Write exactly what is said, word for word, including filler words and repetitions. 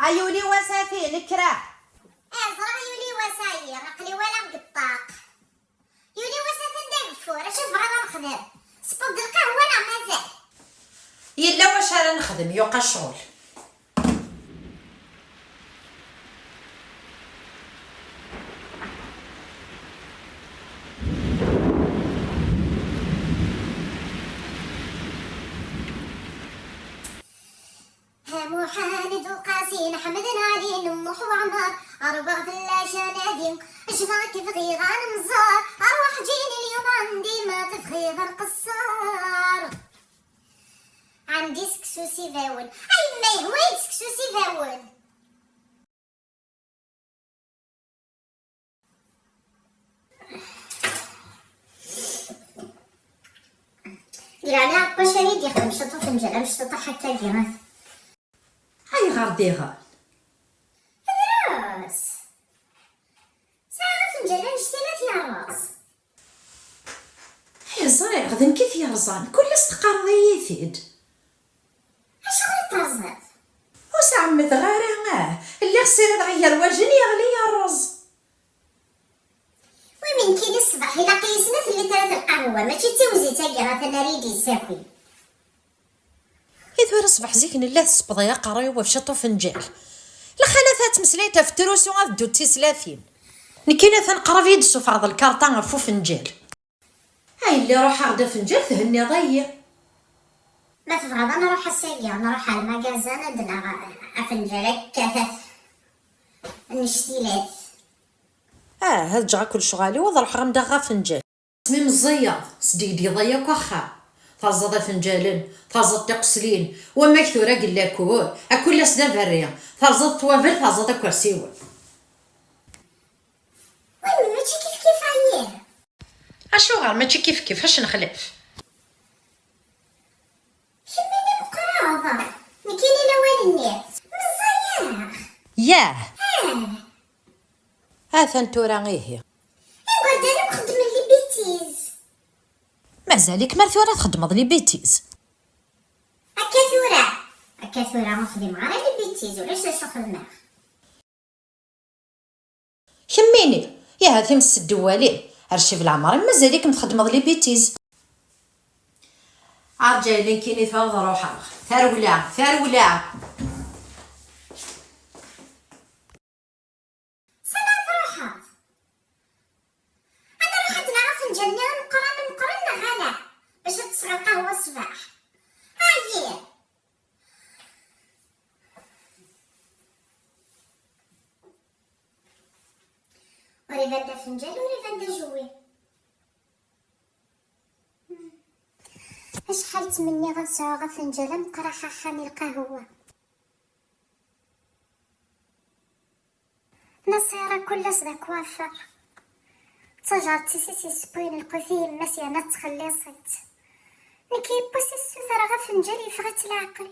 Ay yuli wass a tin, kkreɣ. Eh, ẓriɣ yuli wass-ayi, aql-i walaɣ deg ṭṭaq. Yuli wass atan d ageffur, acu tebɣiḍ ad nexdem? Sbudde lqahwa neɣ mazal? Yella wacu ara nexdem, yuqa ccɣel. Muḥend Uqasi, Ḥmed Ɛli, Nuḥ Waɛmer, ṛwiɣ fell-ak anadi, jmeɣ-k bɣiɣ ad nemẓer, ṛwaḥ ǧǧini liyuḍ ɛendi ma tebɣiḍ ad nqeṣṣer. Ɛendi seksu s ibawen, a yemma yehwa-yi-d seksu s ibawen. Deg leɛli Ṛebbi, acu ara yi-d-yexdem ciṭuḥ n lǧal, am ciṭuḥ akka diɣen? Ayɣer diɣen? Drus! Sɛiɣ afenǧal annect-ilat yerreẓ. Ay ẓriɣ, d nekk i t-yerẓan, kul ass teqqareḍ-iyi-t-id. Acuɣer i t-terẓiḍ? Ur s-ɛemmdeɣ ara, ah, lliɣ ssirideɣ igerwajen yeɣli yerreẓ. Wi min kili ṣṣbeḥ ilaq-iyi snat litrat n lqahwa, mačči d tiwzit-agi atan ara yi-d-yessaki. I tura ṣṣbeḥ zik nella tessebḍay aqerruy-iw ɣef ciṭ ufenǧal. Lxalat ad ttmeslayent ɣef trusu ad ddunt tislatin. Nekkini atan qrib i yi-d-tessufɣeḍ lkarṭa ɣef ufenǧal. A yelli, ruḥ-aɣ-d afenǧal, thenniḍ-iyi. Ma tebɣiḍ ad nruḥ ass-agi, nruḥ ar lmagazan ad d-naɣ afenǧal akka, tat, annect-ilat. Ah, ad ǧǧeɣ akk lecɣal-iw, ad ruḥeɣ ad m-d-aɣeɣ afenǧal. Asmi meẓẓiyeḍ, tesdegdigeḍ-iyi akk axxam. Terẓeḍ afenǧalen, terẓeḍ tiqeslin, wamma-k tura deg llakur, a kul ass d aberri, terẓeḍ ṭṭwabel, terẓeḍ akersiwen. Win mačči kifkif ayi. Acuɣer mačči kifkif, acu nexlaf? Kemmini meqqreḍ, nekkini lawan-nni. Meẓẓiyeɣ. Yah! Ah! Atan tura ihi. Igerdan akk xeddmen les bêtises. Mazal-ik mar tura txeddmeḍ les bêtises? Akka tura. Akka tura ur xdimeɣ ara les bêtises, ulac d acu xedmeɣ. Kemmini, yaha times s ddewwali, ar ccib leɛmer-im mazal-ikem txeddmeḍ les bêtises. Arǧa yelli nekkini tura ad ruḥeɣ. Tarewla, tarewla! Sani ad truḥeḍ? Ad nruḥ ad d-naɣ afenǧal-nni ameqqran ameqqran neɣ ala? Bac ad tesseɣ lqahwa ṣṣbeḥ. Ayi! Ur iban d afenǧal, ur iban d ajewwi. Acḥal ttmenniɣ ad sɛuɣ afenǧal ameqqran axxam i lqahwa. Nasiṛa kul ass d akwafer. Ttaǧert-is i s-yessewwayen lqut i yemma-s yerna tettxelliṣ-itt. Nekk yiwwas i ssutreɣ afenǧal yeffeɣ-itt leɛqel.